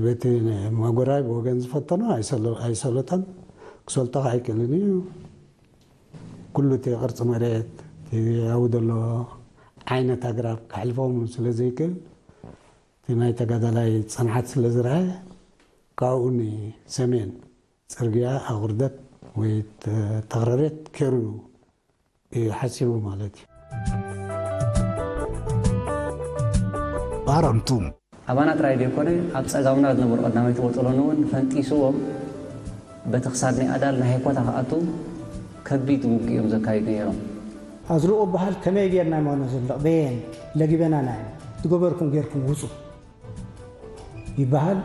በቲ መጎራይ ብወገን ዝፈተኖ ኣይሰሎ-፣ ኣይሰለጠን፣ ክሰልጦ ኣይክእልን እዩ። ኩሉ እቲ ቅርፂ መሬት፣ እቲ ኣብኡ ዘሎ ዓይነት ኣግራብ ከሕልፎም ስለ ዘይክእል፣ እቲ ናይ ተጋዳላይ ፅንዓት ስለ ዝረኣየ፣ ካብኡ ንሰሜን ፅርግያ ኣቑርደት ወይ ተ-፣ ተቕረሬት ከይሩ እዩ ሓሲቡ ማለት እዩ። ባረንቱ ኣባና ጥራይ ዘይኮነ፣ ኣብ ጸጋምና ዝነበሩ ቀዳማይ ተወጠሎኒ እውን ፈንጢስዎም፣ በቲ ክሳድ ናይ ኣዳል ናይ ሄኮታ ክኣቱ ከቢድ ውግእ እዮም ዘካይዱ ነይሮም። ኣዝልቑ በሃል ከመይ ጌርና እሞ ንዝልቕ? በየን ለጊበናና ኢና? ዝገበርኩም ጌርኩም ውጹ ይበሃል።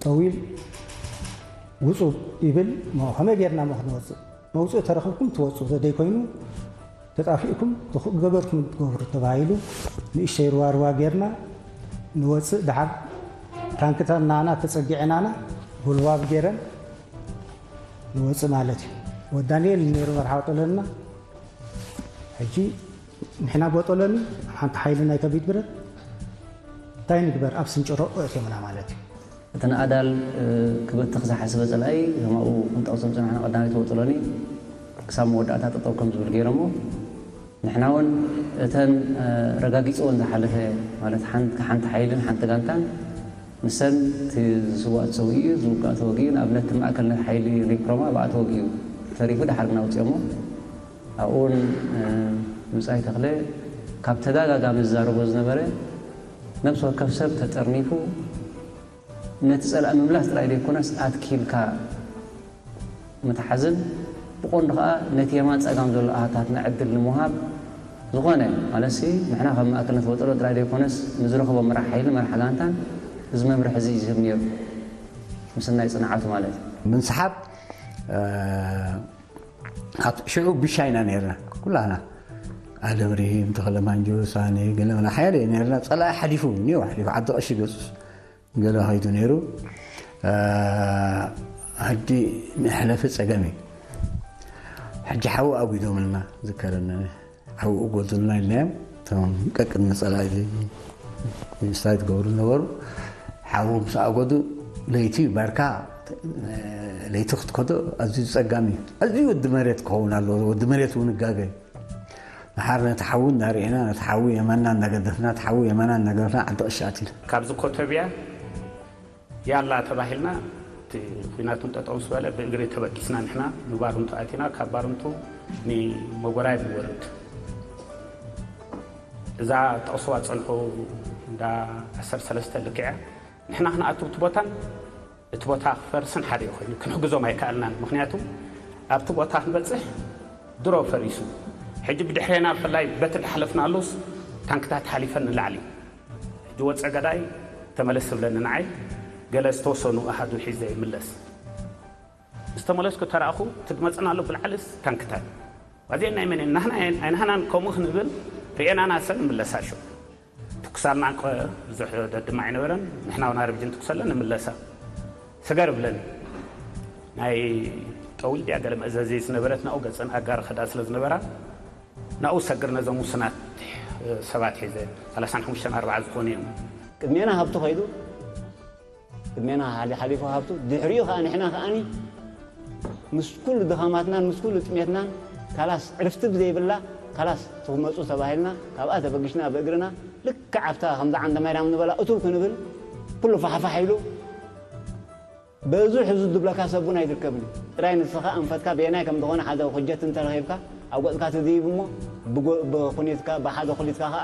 ጠዊል ውጹ ይብል። እሞ ከመይ ጌርና እሞ ክንወጽእ? መውጽኢ ተረኽብኩም ትወጹ፣ ተደይኮይኑ ተጣፊእኩም ዝገበርኩም ትገብሩ ተባሂሉ ንእሽተይ ርዋርዋ ጌርና ንወጽእ። ደሓር ታንክታት ናና ተጸጊዐናና ጎልባብ ጌረን ንወጽእ ማለት እዩ። ወዲ ዳንኤል ነይሩ መርሓ ወጠለንና። ሕጂ ንሕና ቦጦሎኒ ሓንቲ ሓይሊ ናይ ከቢድ ብረት እንታይ ንግበር ኣብ ስንጭሮ ኣእትዮምና ማለት እዩ። እቲ ንኣዳል ክበትኽ ዝሓሰበ ጸላኢ ከማኡ ክንጠቕሶም ዝጸናሕና ቀዳማይ ተወጥሎኒ ክሳብ መወዳእታ ጠጠው ከም ዝብል ገይሮሞ፣ ንሕና እውን እተን ረጋጊጽወን ዝሓለፈ ማለት ሓንቲ ሓይልን ሓንቲ ጋንታን ንሰን እቲ ዝስዋእ ተሰዊኡ ዝውጋእ ተወጊኡ፣ ንኣብነት እቲ ማእከልነት ሓይሊ ሪፕሮማ ብኣ ተወጊኡ ተሪፉ ደሓር ግን ኣውጺኦሞ። ኣብኡ እውን ድምጻይ ተኽለ ካብ ተደጋጋሚ ዝዛረቦ ዝነበረ ነብሲ ወከፍ ሰብ ተጠርኒፉ ነቲ ጸላኢ ምምላስ ጥራይ ዘይኮነስ ኣትኪልካ ምትሓዝን ብቐንዱ ከኣ ነቲ የማን ጸጋም ዘሎ ኣሃታትና ዕድል ንምሃብ ዝኾነ ማለትሲ ንሕና ከም ማእከል ነቲ ወጠሎ ጥራይ ዘይኮነስ ንዝረኽቦ መራሕ ሓይሊ መራሕ ጋንታን እዚ መምርሒ እዚ እዩ ዝህብ ነይሩ ምስናይ ጽንዓቱ ማለት እዩ። ምንስሓብ ኣብ ሽዑ ብሻ ኢና ነርና ኩላና ኣደብሪሂም ተኽለማንጆስ ኣነ ገለ መለ ሓያለ ነርና። ጸላኢ ሓሊፉ ኒው ሓሊፉ ዓዲ ቀሺ ገጹስ ገለ ከይዱ ነይሩ። ሕጂ መሕለፊ ጸገም እዩ። ሕጂ ሓዊ ኣጒዶምልና ዝከረኒ ሓዊ ኣጎዱልና ኢልናዮም። እቶም ቀቅድሚ ጸላኢ ስታይ ትገብሩ ነበሩ። ሓዊ ምስ ኣጎዱ ለይቲ ባርካ ለይቲ ክትከዶ ኣዝዩ ጸጋሚ እዩ። ኣዝዩ ወዲ መሬት ክኸውን ኣለዎ። ወዲ መሬት እውን ይጋገ እዩ። ድሓር ነቲ ሓዊ እንዳርኤና ነቲ ሓዊ የማና እንዳገደፍና እቲ ሓዊ የማና እንዳገደፍና ዓዲ ቀሺ ኣቲና። ካብዚ ኮተብያ ያላ ተባሂልና እቲ ኲናት እውን ጠጠው ምስ በለ ብእግሪ ተበጊስና ንሕና ንባርንቱ ኣቲና ካብ ባርንቱ ንመጎራይ ንወርድ እዛ ጠቕስዋ ዝጸንሑ እንዳ ዓሰርተ ሰለስተ ልክዕ እያ። ንሕና ክንኣቱ እቲ ቦታን እቲ ቦታ ክፈርስን ሓደ እዩ ኮይኑ ክንሕግዞም ኣይከኣልናን። ምኽንያቱ ኣብቲ ቦታ ክንበጽሕ ድሮ ፈሪሱ። ሕጂ ብድሕሬና ብፍላይ በቲ ድሓለፍናሉስ ታንክታት ሓሊፈን ንላዕሊ ሕጂ ወጸ ገዳይ ተመለስ ትብለኒ ንዓይ ገለ ዝተወሰኑ ኣሃዱ ሒዘ ይምለስ። ምስ ተመለስኩ ተራእኹ እቲ ዝመጸናሉ ብላዕልስ ታንክታት ዋዜ ናይ መን ናህና ኣይናህናን ከምኡ ክንብል ርኤናና ሰብ ንምለሳሾ ትኩሳልና እንቀ ብዙሕ ደድማ ኣይነበረን። ንሕና እውን ኣረብጅን ትኩሰለን ንምለሳ ሰገር ብለን ናይ ጠውል ድያ ገለ መእዘዚ ዝነበረት ናኡ ገጸን ኣጋር ኸዳ ስለ ዝነበራ ናኡ ሰግር ነዞም ውስናት ሰባት ሒዘ ሰላሳን ሓሙሽተን ኣርባዓ ዝኾኑ እዮም። ቅድሜና ሃብቱ ኸይዱ ቅድሜና ሓሊፉ ሃብቱ ድሕሪኡ ከዓ ንሕና ከዓኒ ምስ ኩሉ ድኻማትናን ምስ ኩሉ ጥሜትናን ካላስ ዕርፍቲ ብዘይብላ ካላስ ትመፁ ተባሂልና ካብኣ ተበጊሽና ብእግርና ልክዕ ኣብታ ከምዛ ዓንደ ማርያም ንበላ እትው ክንብል ኩሉ ፋሕፋሕ ኢሉ በዙ ሕዙ ዝብለካ ሰብ እውን ኣይትርከብን ጥራይ ንስኻ ኣንፈትካ በየናይ ከም ዝኾነ ሓደ ኩጀት እንተረኺብካ ኣብ ገፅካ ትድይብ እሞ ብኩኒትካ ብሓደ ኩሊትካ ከዓ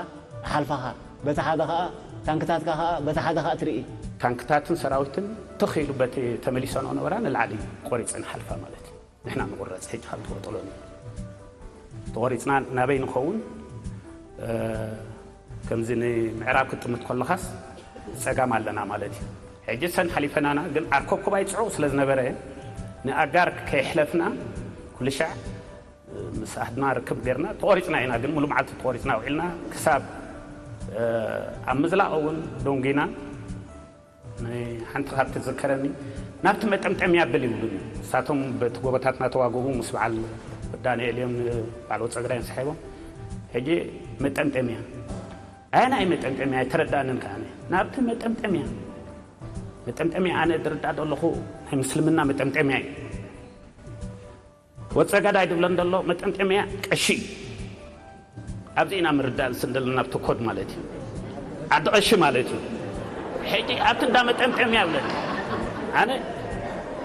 ሓልፋኻ በቲ ሓደ ከዓ ታንክታትካ ከዓ በቲ ሓደ ከዓ ትርኢ። ታንክታትን ሰራዊትን ትኽ ኢሉ በቲ ተመሊሰንኦ ነበራ ንላዕሊ ቆሪፀን ሓልፋ ማለት እዩ። ንሕና ንቑረፅ ሕጂ ካብ ትወጠሎኒ ተቖሪፅና ናበይ ንኸውን? ከምዚ ንምዕራብ ክትጥምት ከለኻስ ፀጋም ኣለና ማለት እዩ። ሕጂ ሰን ሓሊፈናና ግን ዓርኮኩባይ ፅዑቕ ስለ ዝነበረ ንኣጋር ከይሕለፍና ኩልሻዕ ምስ ኣህድና ርክብ ጌርና ተቖሪፅና ኢና። ግን ሙሉ መዓልቲ ተቖሪፅና ውዒልና ክሳብ ኣብ ምዝላቕ እውን ደንጒና። ሓንቲ ካብ ትዝከረኒ ናብቲ መጠምጠምያ ብል ይብሉኒ። ንሳቶም በቲ ጎቦታት እናተዋግኡ ምስ በዓል ዳንኤል እዮም ንበዓል ወፀግዳይ ሰሒቦም። ሕጂ መጠምጠምያ ኣየናይ መጠምጠምያ ኣይተረዳእንን ከዓነ ናብቲ መጠምጠምያ መጠምጠምያ ኣነ ዝርዳእ ዘለኹ ናይ ምስልምና መጠምጠምያ እዩ። ወፀገዳይ ድብለን ዘሎ መጠምጠምያ ቀሺ እዩ። ኣብዚ ኢና ምርዳእ ዝስን ዘለና ኣብቲ ኮድ ማለት እዩ። ዓዲ ቀሺ ማለት እዩ። ሕጂ ኣብቲ እንዳ መጠምጠምያ ብለን ኣነ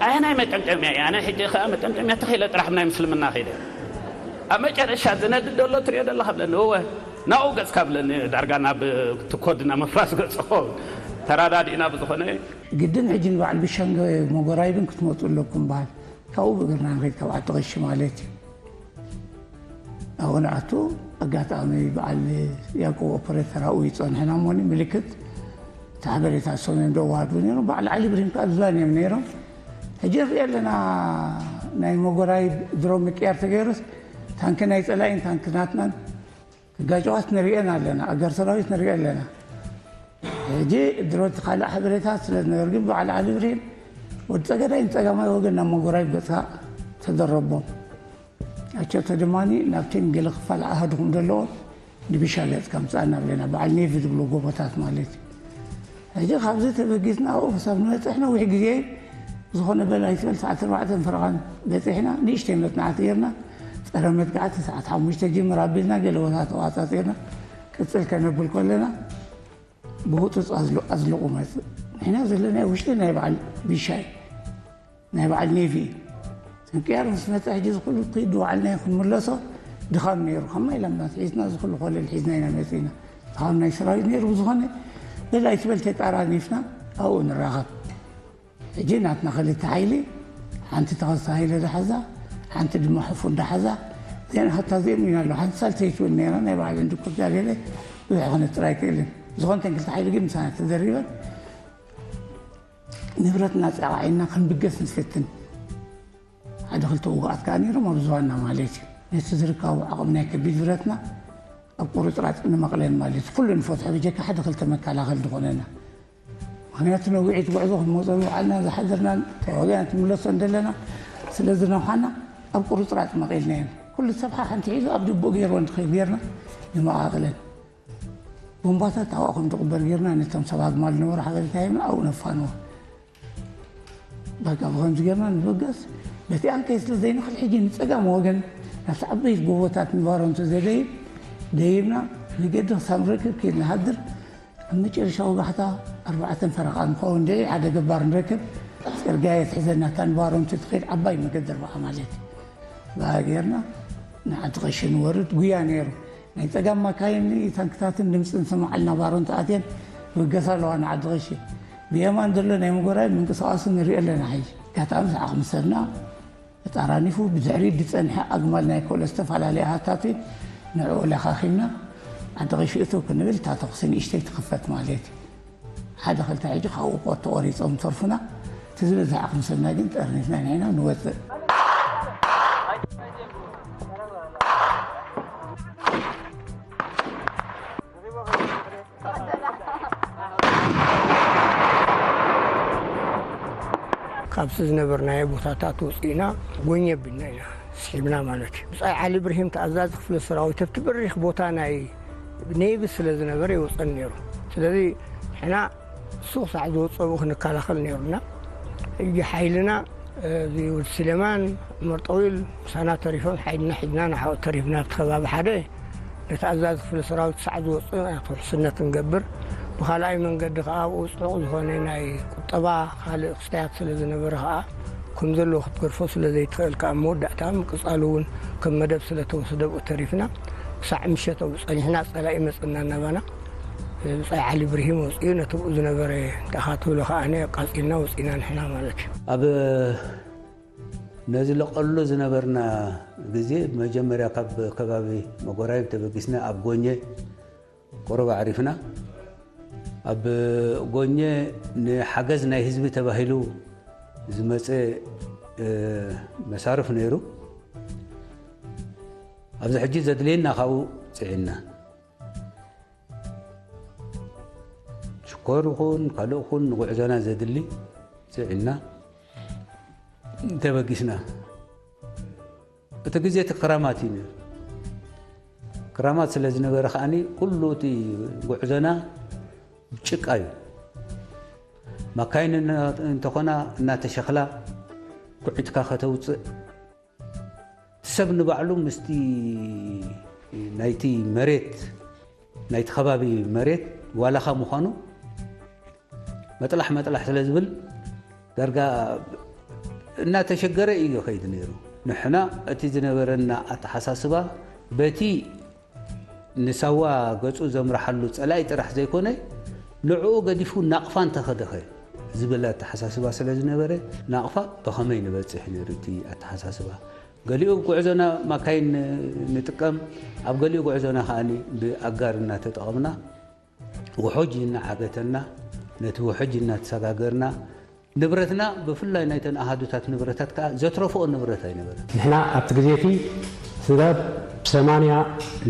ኣየናይ መጠምጠምያ እዩ? ኣነ ሕጂ ከዓ መጠምጠምያ ተኸይለ ጥራሕ ናይ ምስልምና ከይደ ኣብ መጨረሻ ዝነድድ ዘሎ ትሪኦ ዘለካ ብለኒ እወ ናብኡ ገፅካ ብለኒ ዳርጋ ናብ ትኮድ ናብ ምፍራስ ገፅኮ ተራዳዲእና ብዝኾነ ግድን ሕጂ ንበዓል ብሻንገ መጎራይብን ክትመፁ ኣለኩም በሃል። ካብኡ ብእግርና ንኸይድ ካብ ዓዲ ቀሺ ማለት እዩ። ኣብኡ ንኣቱ ኣጋጣሚ በዓል ያዕቆብ ኦፐሬተር ኣብኡ ይፀንሕና እሞኒ ምልክት እቲ ሓበሬታ ሰብን ደዋሃዱ ነይሮም። በዓል ዓሊ ብሪም ከዓ እዛን እዮም ነይሮም። ሕጂ ንሪኦ ኣለና ናይ መጎራይብ ድሮ ምቅያር ተገይሩስ ታንኪ ናይ ፀላኢን ታንኪ ናትናን ክጋጨዋት ንሪኤን ኣለና። ኣገር ሰራዊት ንሪኦ ኣለና። ሕጂ ድሮ እቲ ካልእ ሓበሬታ ስለ ዝነበር ግን በዓል ዓሊ ብሪም ወዲ ፀገዳይ ንፀጋማይ ወገን ናብ መጎራይብ ገፅካ ተደረቦም። ኣቸቶ ድማ ናብቲ ገለ ክፋል ኣሃዱኹም ዘለዎ ንቢሻ ገጽካ ምጻና ብለና በዓል ኔቪ ዝብሎ ጎቦታት ማለት እዩ። ሕጂ ካብዚ ተበጊስና ኣብኡ ክሳብ ንበጽሕ ነዊሕ ግዜ እዩ። ዝኾነ በል ኣይትበል ሰዓት ኣርባዕተን ፈረቓን በጺሕና ንእሽተይ መጽናዕቲ ጌርና ጸረ መጥቃዕቲ ሰዓት ሓሙሽተ ጅምር ኣቢልና ገለ ቦታ ተቋጻጺርና ቅጽል ከነብል ከለና ብህጹጽ ኣዝልቑ መጽእ። ንሕና ዘለና ውሽጢ ናይ በዓል ቢሻ እዩ። ናይ በዓል ኔቪ እዩ። ተንቅያር ምስ መፀ ሕጂ ዝኩሉ ከይዱ በዓልና እዩ ክንምለሶ ድኻም ነይሩ። ከማይ ኢላምና ሒዝና ዝኩሉ ኮለል ሒዝና ኢና መፂና። ድኻም ናይ ሰራዊት ነይሩ ብዝኾነ በል ኣይትበል ተጣራኒፍና ኣብኡ ንራኸብ። ሕጂ ናትና ክልተ ሓይሊ ሓንቲ ተኸስተ ሃይለ ዝሓዛ ሓንቲ ድማ ሕፉ እንዳሓዛ ዜና ከታ ዜም ኢና ኣሎ ሓንቲ ሳልተይ ትብል ነይራ ናይ ባዕለን ድኩር ዳሌለ ብዙሕ ክነጥር ኣይክእልን ዝኾንተን ክልተ ሓይሊ ግን ምሳና ተደሪበን ንብረትና ጸቓዒና ክንብገስ ንፈትን ሓደ ክልተ ውጉኣት ከኣ ነይሮም ኣብ ዝባና ማለት እዩ ነቲ ዝርከቡ ዓቕሚ ናይ ከቢድ ብረትና ኣብ ቁርፅራፅ ንመቕለን ማለት እዩ ኩሉ ንፈትሖ ብጀካ ሓደ ክልተ መከላኸል ዝኾነና ምክንያቱ ነዊዒት ጉዕዞ ክንመፀሉ ባዕልና ዝሓደርናን ተዋጊና ትምለሶ እንደለና ስለ ዝነዃና ኣብ ቁርፅራፅ መቒልናየን ኩሉ ሰብ ሓንቲ ሒዙ ኣብ ድቡእ ገይርዎ እንድኸ ገይርና ንመቓቕለን ቦምባታት ኣብኣ ከም ዝቕበር ጌርና ነቶም ሰብ ኣግማል ዝነበሩ ሓበሬታ ሂብና ኣብኡ ነፋንዎ በቃ ብኸምዚ ጌርና ንበገስ በቲኣን ከይ ስለ ዘይንኽል ሕጂ ንፀጋም ወገን ናብቲ ዓበይት ጎቦታት ንባሮንቶ ዘደይብ ደይብና መገዲ ክሳብ ንረክብ ከይድ ንሃድር ኣብ መጨረሻ ወጋሕታ ኣርባዕተን ፈረቓ ንኸውን ድዒ ሓደ ገባር ንረክብ ፅርጋየ ትሕዘና እታ ንባሮንቶ ትኸይድ ዓባይ መገዲ ኣርባዓ ማለት ብኣ ጌርና ንዓዲ ቀሺ ንወርድ ጉያ ነይሩ ናይ ጸጋም ማካይን ታንክታትን ድምፂ ንሰማዓልና ባሮን ተኣትየን ይብገሳ ኣለዋ ንዓዲ ቐሺ ብየማን ዘሎ ናይ ምጎራይ ምንቅስቃሱ ንሪኦ ኣለና ሕጂ ኣጋጣሚ ዝዓቕሚ ሰብና ተጣራኒፉ ብድሕሪት ዝፀንሐ ኣግማል ናይ ኮሎ ዝተፈላለየ ሃታትት ንዕኡ ለኻኺብና ዓዲ ቐሺ እትው ክንብል እታ ተኹሲ ንእሽተይ ትኽፈት ማለት እዩ ሓደ ክልተ ሕጂ ካብኡ ቆ ተቖሪፆም ተርፉና እቲ ዝበዝሕ ዓቕሚ ሰብና ግን ጠርኒፍና ንሕና ንወፅእ ካብቲ ዝነበርናዮ ቦታታት ወፂእና ጎኘ ቢልና ኢና ስሒብና ማለት እዩ። ብፃይ ዓሊ ብርሂም ተኣዛዚ ክፍለ ሰራዊት ኣብቲ በሪኽ ቦታ ናይ ኔቪ ስለ ዝነበረ ይወፀን ነይሩ። ስለዚ ንሕና እሱ ክሳዕ ዝወፀ ኣብኡ ክንከላኸል ነይሩና። ሕጂ ሓይልና እዚ ወዲ ስሌማን፣ ዑመር ጠዊል ምሳና ተሪፎም ሓይልና ሒዝና ንዓኡ ተሪፍና ኣብቲ ከባቢ ሓደ ነቲ ኣዛዚ ክፍለ ሰራዊት ክሳዕ ዝወፅእ ናቱ ውሕስነት ንገብር። ብኻልኣይ መንገዲ ከዓ ኣብኡ ፅዑቕ ዝኾነ ናይ ቁጠባ ካልእ ክስታያት ስለ ዝነበረ ከዓ ከም ዘለዎ ክትገርፎ ስለ ዘይትኽእል ከዓ መወዳእታ ምቅፃሉ እውን ከም መደብ ስለ ተወስደ ኣብኡ ተሪፍና። ክሳዕ ምሸት ኣብኡ ፀኒሕና ፀላኢ መፅና እናባና ብፃይ ዓሊ ብርሂም ወፂኡ ነቲ ብኡ ዝነበረ እንታይ ኢኻ ትብሎ ከዓ ኣቃፂልና ወፂና ንሕና ማለት እዩ። ኣብ ነዝለቐሉ ዝነበርና ግዜ መጀመርያ ካብ ከባቢ መጎራይብ ተበጊስና ኣብ ጎኘ ቁሩብ ኣዕሪፍና። ኣብ ጎኘ ንሓገዝ ናይ ህዝቢ ተባሂሉ ዝመፀ መሳርፍ ነይሩ። ኣብዚ ሕጂ ዘድልየና ካብኡ ፅዒንና። ሽኮር ይኹን ካልእ ይኹን ንጉዕዞና ዘድሊ ፅዒንና ተበጊስና። እቲ ግዜ እቲ ክራማት እዩ ነይሩ። ክራማት ስለ ዝነበረ ከዓኒ ኩሉ እቲ ጉዕዞና ጭቃ እዩ። ማካይን እና- እንተኾና እናተሸኽላ ኩዒትካ ከተውፅእ፣ ሰብ ንባዕሉ ምስቲ ናይቲ መሬት፣ ናይቲ ከባቢ መሬት ዋላኻ ምዃኑ መጥላሕ መጥላሕ ስለ ዝብል፣ ዳርጋ እናተሸገረ እዩ ይኸይድ ነይሩ። ንሕና እቲ ዝነበረና ኣተሓሳስባ፣ በቲ ንሳዋ ገጹ ዘምርሓሉ ጸላኢ ጥራሕ ዘይኮነ፣ ንዕኡ ገዲፉ ናቕፋ እንተኸደኸ ዝብል ኣተሓሳስባ ስለ ዝነበረ፣ ናቕፋ ብኸመይ ንበጽሕ ነይሩ እቲ ኣተሓሳስባ። ገሊኡ ጉዕዞና ማካይን ንጥቀም፣ ኣብ ገሊኡ ጉዕዞና ከኣ ብኣጋር እናተጠቐምና፣ ውሑጅ እናዓገተና፣ ነቲ ውሑጅ እናተሰጋገርና፣ ንብረትና፣ ብፍላይ ናይተን ኣሃዱታት ንብረታት ከኣ ዘትረፍኦ ንብረት ኣይነበረን። ንሕና ኣብቲ ግዜ እቲ ስጋብ ሰማንያ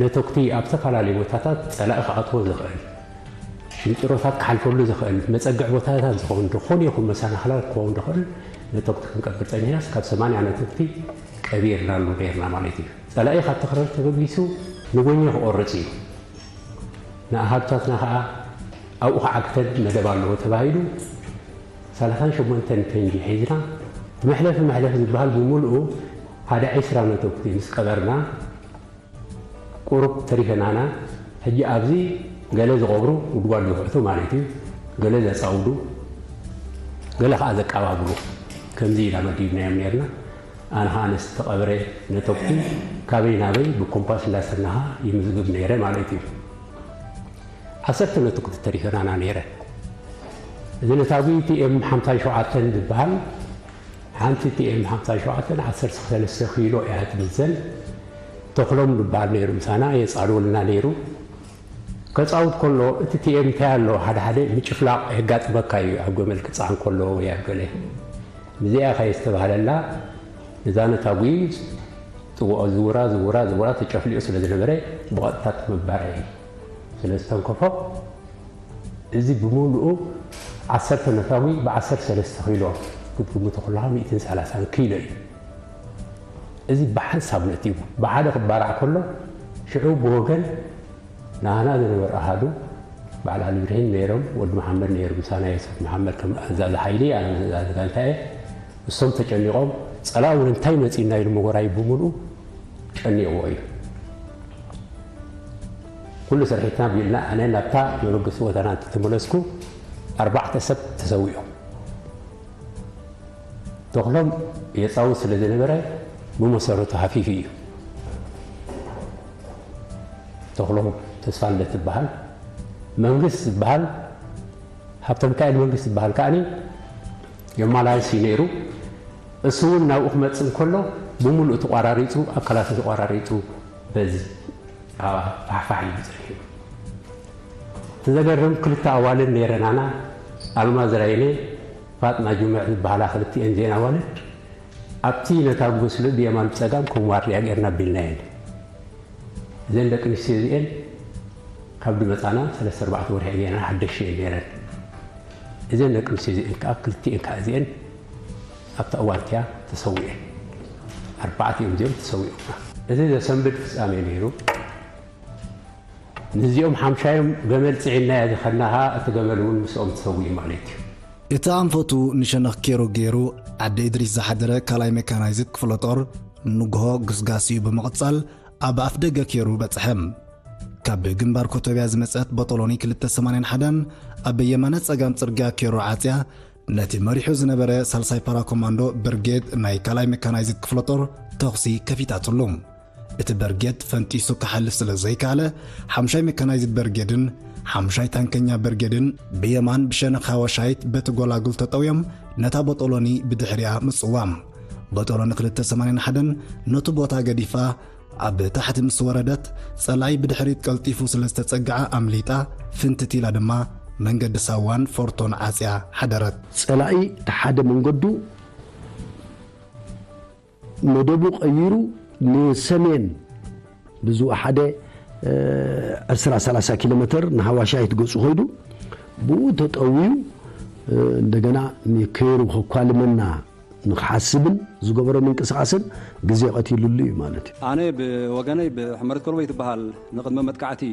ነተኩቲ ኣብ ዝተፈላለዩ ቦታታት ጸላኢ ክኣትዎ ዝኽእል፣ ሽንጭሮታት ክሓልፈሉ ዝኽእል፣ መጸግዕ ቦታታት ዝኸውን፣ ዝኾነ ይኹን መሰናኽላት ክኸውን ዝኽእል ነተኩቲ ክንቀብር ጸኒሕና፣ ስጋብ ሰማንያ ነተኩቲ ቀቢርናሉ ነይርና ማለት እዩ። ጸላኢ ካብ ተኽረር ተበጊሱ ንጎኒ ክቆርጽ እዩ። ንኣሃዱታትና ከኣ ኣብኡ ክዓግተን መደብ ኣለዎ ተባሂሉ፣ ሰላሳን ሸሞንተን ፈንጂ ሒዝና፣ መሕለፊ መሕለፊ ዝበሃል ብምልኡ ሓደ ዒስራ ነተኩቲ ምስ ቀበርና፣ ቁሩብ ተሪፈናና። ሕጂ ኣብዚ ገለ ዝቐብሩ ጉድጓድ ዝኹዕቱ ማለት እዩ፣ ገለ ዘጻውዱ፣ ገለ ከኣ ዘቀባብሩ፣ ከምዚ ኢና መዲብናዮም ነርና። ኣነ ኸኣ ነቲ ተቐብረ ነተኩቲ ካበይ ናበይ ብኮምፓስ እንዳሰናኻ ይምዝግብ ነይረ ማለት እዩ። ዓሰርተ ነተኩቲ ተሪፈናና ነይረ። እዚ ነታጒ ቲ ኤም ሓምሳን ሸውዓተን ዝበሃል፣ ሓንቲ ቲ ኤም ሓምሳን ሸውዓተን ዓሰርተ ሰለስተ ኪሎ እያ ትምዘን። ተኽሎም ዝበሃል ነይሩ ምሳና፣ የጻልወልና ነይሩ። ከጻውት ከሎ እቲ ቲ ኤም እንታይ ኣሎ፣ ሓደ ሓደ ምጭፍላቕ የጋጥመካ እዩ፣ ኣብ ገመል ክጽዓን ከሎ ወይ ኣብ ገለ። ንዚኣ ከየስተባህለላ፣ ነዛ ነታጒ ጽውዖ ዝውራ፣ ዝውራ፣ ዝውራ ተጨፍሊቑ ስለ ዝነበረ፣ ብቐጥታ ምባር እዩ ስለ ዝተንከፎ፣ እዚ ብምሉኡ ዓሰርተ ነታጒ ብዓሰርተ ሰለስተ ኪሎ ክትግምቶ ከለኻ፣ ሚእትን ሰላሳን ኪሎ እዩ። እዚ ብሓንሳብ ነቲጉ፣ ብሓደ ክባራዕ ከሎ፣ ሽዑ ብወገን ናህና ዝነበሩ ኣሃዱ፣ በዓል ዓሊ ብርሂን ነይሮም፣ ወዲ መሓመድ ነይሩ፣ ምሳና ዮሴፍ መሓመድ ከም ኣዛዚ ሓይሊ፣ ኣነ ኣዛዚ ጋንታ እየ። እሶም ተጨኒቖም፣ ጸላኢ እውን እንታይ መጺኡና ኢሉ ምጎራይ ብምሉኡ ጨኒቕዎ እዩ። ኩሉ ስርሒትና ቢልና፣ ኣነ ናብታ መበገሲ ቦታና እንትተመለስኩ፣ ኣርባዕተ ሰብ ተሰዊኦም። ተኽሎም የጻውት ስለ ዝነበረ፣ ብመሰረቱ ሃፊፉ እዩ። ተኽሎም ተስፋልደት ዝበሃል፣ መንግስት ዝበሃል፣ ሃብተሚካኤል መንግስት ዝበሃል ከኣኒ የማላልስ እዩ ነይሩ። እሱ እውን ናብኡ ክመጽእ እንከሎ፣ ብምሉእ ተቋራሪጹ፣ ኣካላቱ ተቋራሪጹ፣ በዚ ፋሕፋሕ ኢሉ ጸኒሑ። እቲ ዘገርም፣ ክልተ ኣዋልድ ነይረናና፣ ኣልማዝ ራይነ፣ ፋጥና ጁምዕ ዝበሃላ ክልቲኤን እዚኤን ኣዋልድ፣ ኣብቲ ነታጒ ስለ ብየማን ብጸጋም ከም ዋርድያ ጌርና ኣቢልናየን። እዘን ደቂ ኣንስትዮ እዚኤን ካብ ዝመጻና ሰለስተ ኣርባዕተ ወርሒ ገይረን፣ ሓደሽቲ እየን ነይረን። እዘን ደቂ ኣንስትዮ እዚኤን ከኣ፣ ክልቲኤን ከኣ እዚኤን ኣብታ እዋን እቲኣ ተሰዊኤን። ኣርባዕተ እዮም እዚኦም ተሰዊኦምና። እዚ ዘሰንብድ ፍጻሜ ነይሩ። ንዚኦም ሓምሻዮም ገመል ጽዒናያ ዝኸድናኻ፣ እቲ ገመል እውን ምስኦም ተሰዊኡ ማለት እዩ። እቲ ኣንፈቱ ንሸነኽ ኬሩ ገይሩ ዓዲ እድሪስ ዝሓደረ ካልኣይ ሜካናይዝድ ክፍለ ጦር ንግሆ ግስጋሴኡ ብምቕጻል ኣብ ኣፍደገ ኬሩ በጽሐ። ካብ ግንባር ኮቶብያ ዝመጸት ቦጦሎኒ ክልተ ሰማንያን ሓደን ኣብ የማነ ጸጋም ጽርግያ ኬሩ ዓጽያ ነቲ መሪሑ ዝነበረ ሳልሳይ ፓራኮማንዶ ብርጌድ ናይ ካልኣይ ሜካናይዝድ ክፍለ ጦር ተኹሲ ከፊታትሉ። እቲ በርጌድ ፈንጢሱ ክሓልፍ ስለ ዘይከኣለ፣ ሓምሻይ ሜካናይዝድ በርጌድን ሓምሻይ ታንከኛ በርጌድን ብየማን ብሸነኽ ሃዋሻይት በቲ ጎላጉል ተጠውዮም ነታ ቦጦሎኒ ብድሕሪኣ ምጽዋ። ቦጦሎኒ ክልተ ሰማንያን ሓደን ነቱ ቦታ ገዲፋ ኣብ ታሕቲ ምስ ወረደት፣ ጸላኢ ብድሕሪት ቀልጢፉ ስለ ዝተጸግዓ ኣምሊጣ፣ ፍንትት ኢላ ድማ መንገዲ ሳዋን ፎርቶን ዓጽያ ሓደረት። ጸላኢ እቲ ሓደ መንገዱ መደቡ ቀይሩ ንሰሜን ብዝወሓደ፣ እ፣ ዕስራ ሰላሳ ኪሎ ሜተር ንሃዋሻይት ገጹ ኸይዱ፣ ብኡ ተጠውዩ፣ እ፣ እንደገና ንከይሩ ከኳልመና ንክሓስብን ዝገበሮ ምንቅስቓስን ግዜ ቀቲሉሉ እዩ ማለት እዩ። ኣነ ብወገነይ ብሕመረት ኮልቦ ትበሃል ንቕድመ መጥቃዕቲ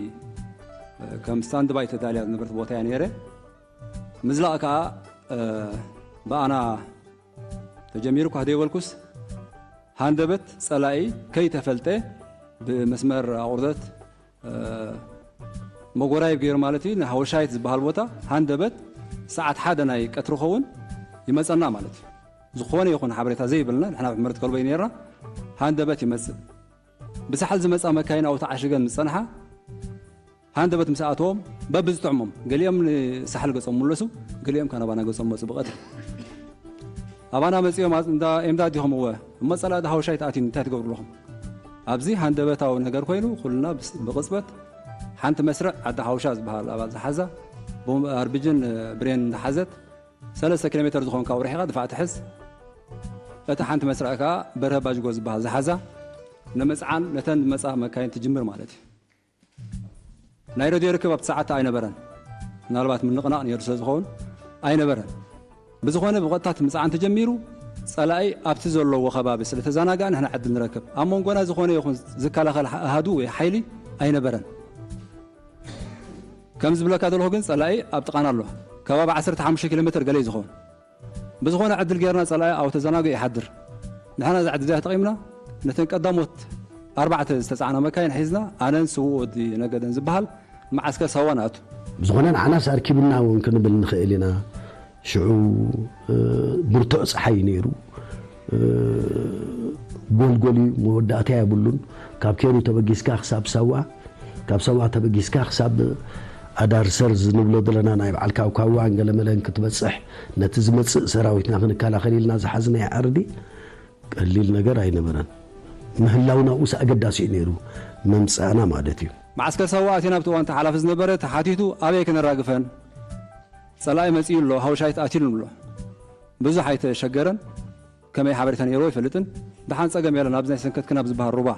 ከም ስታንድ ባይ ተዳልያ ዝነበረት ቦታ እያ ነይረ። ምዝላቕ ከኣ ብኣና ተጀሚሩ እኳ ደይበልኩስ፣ ሃንደበት ጸላኢ ከይተፈልጠ ብመስመር ኣቑርደት መጎራይብ ገይሩ ማለት እዩ። ንሃወሻይት ዝበሃል ቦታ ሃንደበት ሰዓት ሓደ ናይ ቀትሪ ኸውን ይመጸና ማለት እዩ። ዝኾነ ይኹን ሓበሬታ ዘይብልና ንሕና ብሕመረት ከልቦይ ነርና። ሃንደበት ይመጽእ። ብሳሕል ዝመጻ መካይን ኣብኡ ተዓሽገን ዝጸንሓ ሃንደበት ምስ ኣተዎም በብዝጥዕሞም፣ ገሊኦም ንሳሕል ገጾም ምለሱ፣ ገሊኦም ካናባና ገጾም መጹ ብቐትሪ። ኣባና መጺኦም ኣጽ-፣ እንዳ ኤምዳ ዲኹም? እወ። እሞ ጸላኢ ዶ ሃወሻይ ተኣትዩ እንታይ ትገብሩ ኣለኹም? ኣብዚ ሃንደበታዊ ነገር ኮይኑ ኩልና ብስ-፣ ብቕጽበት ሓንቲ መስርዕ ዓዲ ሓውሻ ዝበሃል ኣባል ዝሓዛ ቦምብ ኣርቢጅን ብሬን ዝሓዘት ሰለስተ ኪሎ ሜተር ዝኾን ካብኡ ርሒቓ ድፋዕ ትሕዝ። እታ ሓንቲ መስርዕ ከኣ በርሀ ባጅጎ ዝበሃል ዝሓዛ ንምጽዓን ነተን ዝመጻ መካይን ትጅምር ማለት እዩ። ናይ ረድዮ ርክብ ኣብቲ ሰዓት ኣይነበረን። ምናልባት ምንቕናቕ ነይሩ ስለ ዝኸውን ኣይነበረን። ብዝኾነ ብቐጥታ እቲ ምጽዓን ተጀሚሩ፣ ጸላኢ ኣብቲ ዘለዎ ከባቢ ስለ ተዘናግኣ ንሕና ዕድል ንረክብ። ኣብ መንጎና ዝኾነ ይኹን ዝከላኸል ኣሃዱ ወይ ሓይሊ ኣይነበረን። ከም ዝብለካ ዘለኹ ግን ጸላኢ ኣብ ጥቓና ኣሎ። ከባቢ ዓሰርተ ሓሙሽተ ኪሎ ሜተር ገለ እዩ ዝኸውን። ብዝኾነ ዕድል ጌርና ጸላኢ ኣብኡ ተዘናግኡ ይሓድር። ንሕና እዛ ዕድል እዚኣ ተጠቒምና ነተን ቀዳሞት ኣርባዕተ ዝተጻዕና መካይን ሒዝና ኣነን ስዉእ ወዲ ነገደን ዝበሃል መዓስከር ሳዋ ንኣቱ። ብዝኾነ ንዓናስ ኣርኪቡና እውን ክንብል ንኽእል ኢና። ሽዑ፣ እ፣ ብርቱዕ ጸሓይ እዩ ነይሩ። እ፣ ጎልጎል እዩ፣ መወዳእታ የብሉን። ካብ ኬሩ ተበጊስካ ክሳብ ሳዋ፣ ካብ ሳዋ ተበጊስካ ክሳብ ኣዳርሰር ዝንብሎ ዘለና ናይ በዓል ካውካዋን ገለመለን ክትበጽሕ፣ ነቲ ዝመጽእ ሰራዊትና ክንከላኸል ኢልና ዝሓዝናዮ ዓርዲ ቀሊል ነገር ኣይነበረን። ምህላውና ውስ ኣገዳሲ እዩ ነይሩ፣ መምጻእና ማለት እዩ። መዓስከር ሳዋ ኣቲና ኣብቲ እዋን እቲ ሓላፊ ዝነበረ ተሓቲቱ ኣበይ ከነራግፈን? ጸላኢ መጺኡ ኣሎ፣ ሃውሻይት ኣትዩን ኣሎ። ብዙሕ ኣይተሸገረን። ከመይ ሓበሬታ ነይርዎ ኣይፈልጥን። ደሓን ጸገም የለን፣ ኣብዚ ናይ ሰንከትክን ኣብ ዝበሃል ሩባ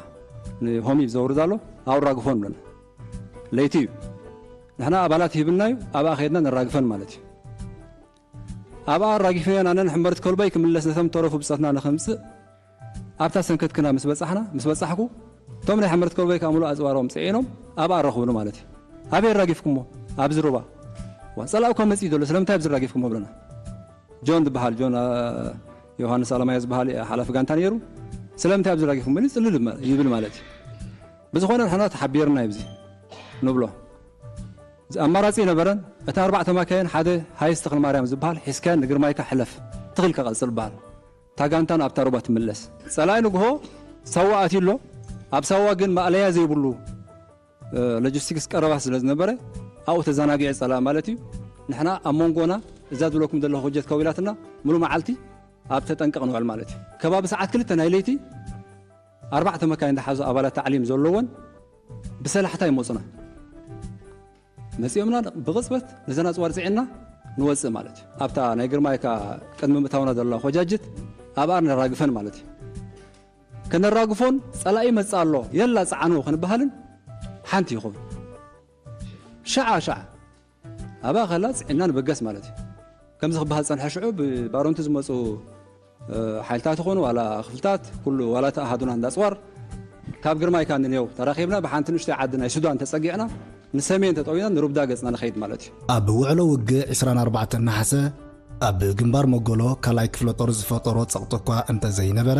ንሆሚ ዘውርድ ኣሎ፣ ኣውራግፎን ብለና። ለይቲ እዩ። ንሕና ኣባላት ሂብና እዩ፣ ኣብኣ ከይድና ነራግፈን ማለት እዩ። ኣብኣ ኣራጊፈዮን ኣነን ሕምበርት ከልቦይ ክምለስ ነቶም ተረፉ ብጸትና ንኸምጽእ ኣብታ ሰንከትክና ምስ በጻሕና፣ ምስ በጻሕኩ፣ እቶም ናይ ሕምበርት ከልቦይ ከኣ ምሉእ ኣጽዋሮም ጽዒኖም ኣብኣ ኣረኽቡኒ ማለት እዩ። ኣበይ ኣራጊፍኩሞ? ኣብዚ ሩባ። ዋ፣ ጸላኢ እኳ መጺኡ ዘሎ፣ ስለምንታይ ኣብዚ ኣራጊፍኩሞ? ብለና። ጆን ዝበሃል፣ ጆን፣ አ፣ ዮሃንስ ኣለማዮ ዝበሃል፣ አ፣ ሓላፊ ጋንታ ነይሩ። ስለምንታይ ኣብዚ ኣራጊፍኩሞ? ኢሉ ጽልል ይብል ማለት እዩ። ብዝኾነ ንሕና ተሓቢርና እዩ ብዚ ንብሎ። ኣማራጺ ነበረን። እተን ኣርባዕተ ማካይን ሓደ ሃይስ ተኽለማርያም ዝበሃል ሒዝካየን ንግርማይካ ሕለፍ፣ ትኽልካ ቀጽል በሃል። እታ ጋንታን ኣብታ ሩባ ትምለስ። ጸላኢ ንግሆ ሳዋ ኣትዩ ኣሎ። ኣብ ሳዋ ግን ማእለያ ዘይብሉ፣ እ፣ ሎጂስቲክስ ቀረባ ስለ ዝነበረ ኣብኡ ተዘናጊዑ ጸላኢ ማለት እዩ። ንሕና ኣብ መንጎና እዛ ዝብለኩም ዘለኹ ጀት ከዊላትና ምሉ መዓልቲ ኣብ ተጠንቀቕ ንውዕል ማለት እዩ። ከባቢ ሰዓት ክልተ ናይ ለይቲ ኣርባዕተ መካይን ዝሓዙ ኣባላት ታዕሊም ዘለወን ብሰላሕታ ይመጹና። መጺኦምና ብቕጽበት ነዘን ኣጽዋር ጽዒንና ንወጽእ ማለት እዩ። ኣብታ ናይ ግርማይካ ቅድሚ ምእታውና ዘላ ኾጃጅት ኣብኣ ነራግፈን ማለት እዩ። ከነራግፎን ጸላኢ ይመጽእ ኣሎ የላ ጽዓንዎ ክንበሃልን ሓንቲ ይኸውን። ሸዓ ሸዓ ኣብኣ ከላ ጽዒንና ንብገስ ማለት እዩ። ከምዚ ክበሃል ጸንሐ ሽዑ ብባሮንቲ ዝመጹ እ፣ ሓይልታት ይኹኑ ዋላ ክፍልታት፣ ኩሉ ዋላ እቲ ኣሃዱና እንዳ ኣጽዋር፣ ካብ ግርማይካ እንንየው ተራኺብና፣ ብሓንቲ ንእሽተይ ዓዲ ናይ ሱዳን ተጸጊዕና፣ ንሰሜን ተጠዊና ንሩብዳ ገጽና ንኸይድ ማለት እዩ። ኣብ ውዕሎ ውግእ ዕስራን ኣርባዕተን ነሓሰ፣ ኣብ ግንባር መጎሎ ካልኣይ ክፍለ ጦር ዝፈጠሮ ጸቕጢ እኳ እንተ ዘይነበረ፣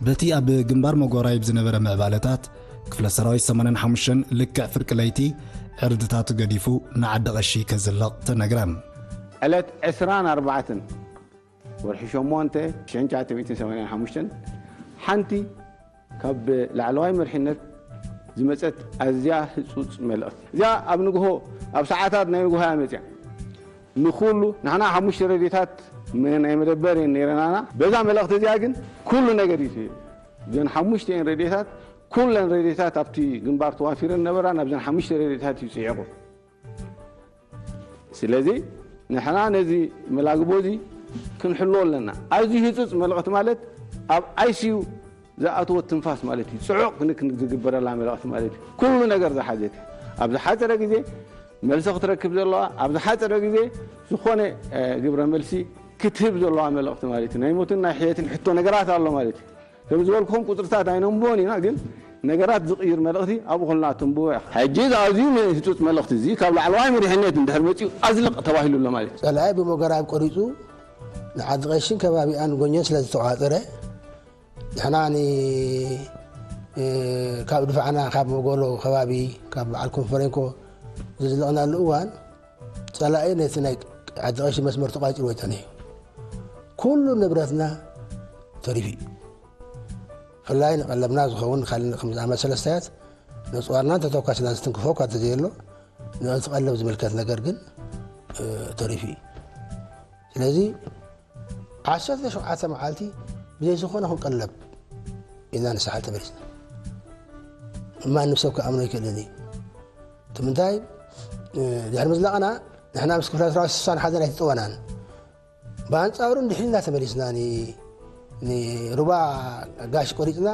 በቲ ኣብ ግንባር መጎራይብ ዝነበረ ምዕባለታት፣ ክፍለ ሰራዊት ሰማንያን ሓሙሽተን ልክዕ ፍርቂ ለይቲ ዕርድታቱ ገዲፉ ንዓዲ ቐሺ ከዝልቕ ተነግረ። ዕለት ዕስራን ኣርባዕተን ወርሒ ሸሞንተ ሽሕን ትሽዓተ ሚእትን ሰማንያን ሓሙሽተን ሓንቲ ካብ ላዕለዋይ መሪሕነት ዝመጸት ኣዝያ ህጹጽ መልእኽቲ። እዚኣ ኣብ ንግሆ፣ ኣብ ሰዓታት ናይ ንግሆ እያ መጺኣ። ንኹሉ፣ ንሕና ሓሙሽተ ሬድዮታት መ-፣ ናይ መደበር እየን ነይረናና። በዛ መልእኽቲ እዚኣ ግን ኩሉ ነገር እዩ። እዘን ሓሙሽተ እየን ሬድዮታት፣ ኩለን ሬድዮታት ኣብቲ ግንባር ተዋፊረን ነበራ፣ ናብዘን ሓሙሽተ ሬድዮታት እዩ ጽዒቑ። ስለዚ ንሕና ነዚ መላግቦ እዚ ክንሕልዎ ኣለና። ኣዝዩ ህጹጽ መልእኽቲ ማለት ኣብ ኣይ ሲ ዩ ዝኣተወት ትንፋስ ማለት እዩ። ጽዑቕ ክን-፣ ክን-፣ ዝግበረላ መልእኽቲ ማለት እዩ። ኩሉ ነገር ዝሓዘት እዩ። ኣብ ዝሓጸረ ግዜ መልሲ ክትረክብ ዘለዋ፣ ኣብ ዝሓጸረ ግዜ ዝኾነ፣ እ፣ ግብረ መልሲ ክትህብ ዘለዋ መልእኽቲ ማለት እዩ። ናይ ሞትን ናይ ሕየትን ሕቶ ነገራት ኣሎ ማለት እዩ። ከም ዝበልኩኹም ቁጽርታት ኣይነንብቦን ኢና፣ ግን ነገራት ዝቕይር መልእኽቲ ኣብኡ ከለና ተንብቦ ኢኻ። ሕጂ እዚ ኣዝዩ ህጹጽ መልእኽቲ እዚ ካብ ላዕለዋይ መሪሕነት እንድሕር መጺኡ ኣዝልቕ ተባሂሉ ኣሎ ማለት እዩ። ጸላኢ ብመጎራይብ ቆሪጹ ንዓዲ ቀሽን ከባቢኣን ጎኘን ስለ ዝተቋፀረ ንሕና ን ካብ ድፋዕና ካብ መጎሎ ከባቢ ካብ በዓል ኮንፈረንኮ ዝዝለቕናሉ እዋን ጸላኢ ነቲ ናይ ዓዲ ቀሺ መስመር ተቋጺሩ ወይተነ እዩ። ኩሉ ንብረትና ተሪፉ እዩ። ብፍላይ ንቐለብና ዝኸውን ካልእ ከም ዝኣመሰለ ኣስተያየት ነጽዋርና እንተተኳስና ዝትንክፎ እኳ እንተዘየሎ ንእቲ ቀለብ ዝምልከት ነገር ግን ተሪፉ እዩ። ስለዚ ዓሰርተ ሸውዓተ መዓልቲ ብዘይ ዝኾነ ክንቀለብ ኢና ንስሓል ተመሊስና። ማንም ሰብ ክኣምኖ ኣይክእልን እዩ። እቲ ምንታይ ድሕሪ ምዝላቕና ንሕና ምስ ክፍለ ሰራዊት ስሳን ሓዘን ኣይተጠወናን። ብኣንጻሩ እንድሕሪና ተመሊስና ንሩባ ጋሽ ቆሪፅና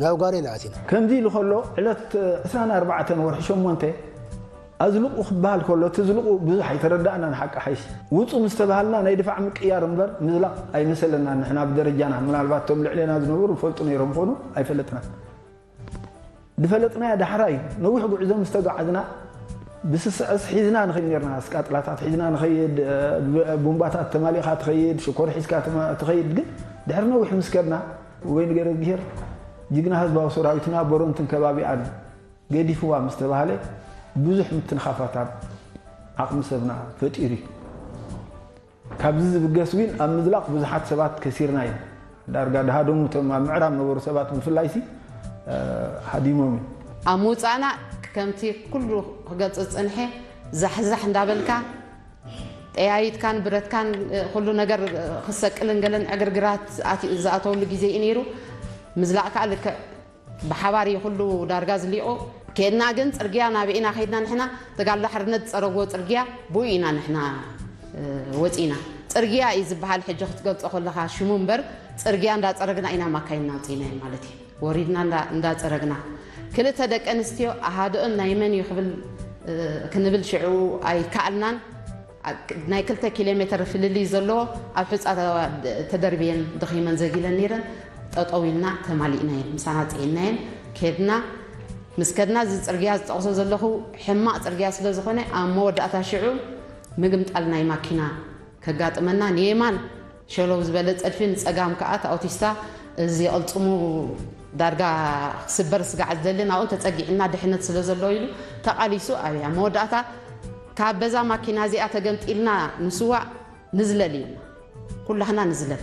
ናብ ጓሬና ኣቲና። ከምዚ ኢሉ ከሎ ዕለት ዕስራን ኣርባዕተን ወርሒ ሸሞንተ ኣዝልቑ ክበሃል ከሎ እቲ ዝልቑ ብዙሕ ኣይተረዳእናን ሓቂ ሓይሽ ውፁ ምስ ተባሃልና ናይ ድፋዕ ምቅያር እምበር ምዝላቕ ኣይመሰለናን ንሕና ብደረጃና ምናልባት እቶም ልዕሌና ዝነበሩ ይፈልጡ ነይሮም ኾኑ ኣይፈለጥናን ዝፈለጥናያ ዳሕራ እዩ ነዊሕ ጉዕዞ ምስ ተጓዓዝና ብስስዐስ ሒዝና ንኸይድ ነርና ስቃጥላታት ሒዝና ንኸይድ ቡምባታት ተማሊእኻ ትኸይድ ሽኮር ሒዝካ ትኸይድ ግን ድሕሪ ነዊሕ ምስ ከድና ወይ ንገረግሄር ጅግና ህዝባዊ ሰራዊትና ቦሮንትን ከባቢኣን ገዲፍዋ ምስ ተባህለ ብዙሕ ምትንኻፋት ኣብ ዓቕሚ ሰብና ፈጢሩ እዩ። ካብዚ ዝብገስ እውን ኣብ ምዝላቕ ብዙሓት ሰባት ከሲርና ኢና። ዳርጋ ድሃደሙ እቶም ኣብ ምዕራብ ነበሩ ሰባት ብፍላይሲ ሃዲሞም እዮም። ኣብ ምውፃእና ከምቲ ኩሉ ክገልፅ ዝፀንሐ ዛሕዛሕ እንዳበልካ ጠያይትካን ብረትካን ኩሉ ነገር ክሰቅልን ገለን ዕግርግራት ዝኣተውሉ ግዜ እዩ ነይሩ። ምዝላቕ ከዓ ልክዕ ብሓባር እዩ ኩሉ ዳርጋ ዝሊቑ። ኬድና ግን ፅርግያ ናበይ ኢና ከይድና ንሕና ተጋድሎ ሓርነት ዝፀረግዎ ፅርግያ ብኡ ኢና ንሕና ወፂና። ፅርግያ እዩ ዝበሃል ሕጂ ክትገልፆ ከለኻ ሽሙ እምበር ፅርግያ እንዳፀረግና ኢና ማካይንና ኣውፂእናየን ማለት እዩ። ወሪድና እንዳፀረግና ክልተ ደቂ ኣንስትዮ ኣሃደኦን ናይ መን እዩ ክብል ክንብል ሽዑ ኣይከኣልናን። ናይ ክልተ ኪሎ ሜትር ፍልልይ ዘለዎ ኣብ ሑፃ ተደርብየን ደኺመን ዘጊለን ነይረን። ጠጠው ኢልና ተማሊእናየን ምሳና ፅዒናየን ከድና። ምስ ከድና እዚ ፅርግያ ዝጠቕሶ ዘለኹ ሕማቕ ፅርግያ ስለ ዝኾነ ኣብ መወዳእታ ሽዑ ምግምጣል ናይ ማኪና ከጋጥመና ንየማን ሸለው ዝበለ ፀድፊ ንፀጋም ከዓ እቲ ኣውቲስታ እዚ ቅልፅሙ ዳርጋ ክስበር ስጋዕ ዝደሊ ናብኡ ተፀጊዕና ድሕነት ስለ ዘሎ ኢሉ ተቓሊሱ ኣብያ መወዳእታ ካብ በዛ ማኪና እዚኣ ተገምጢልና ንስዋእ ንዝለል ኢልና ኩላህና ንዝለል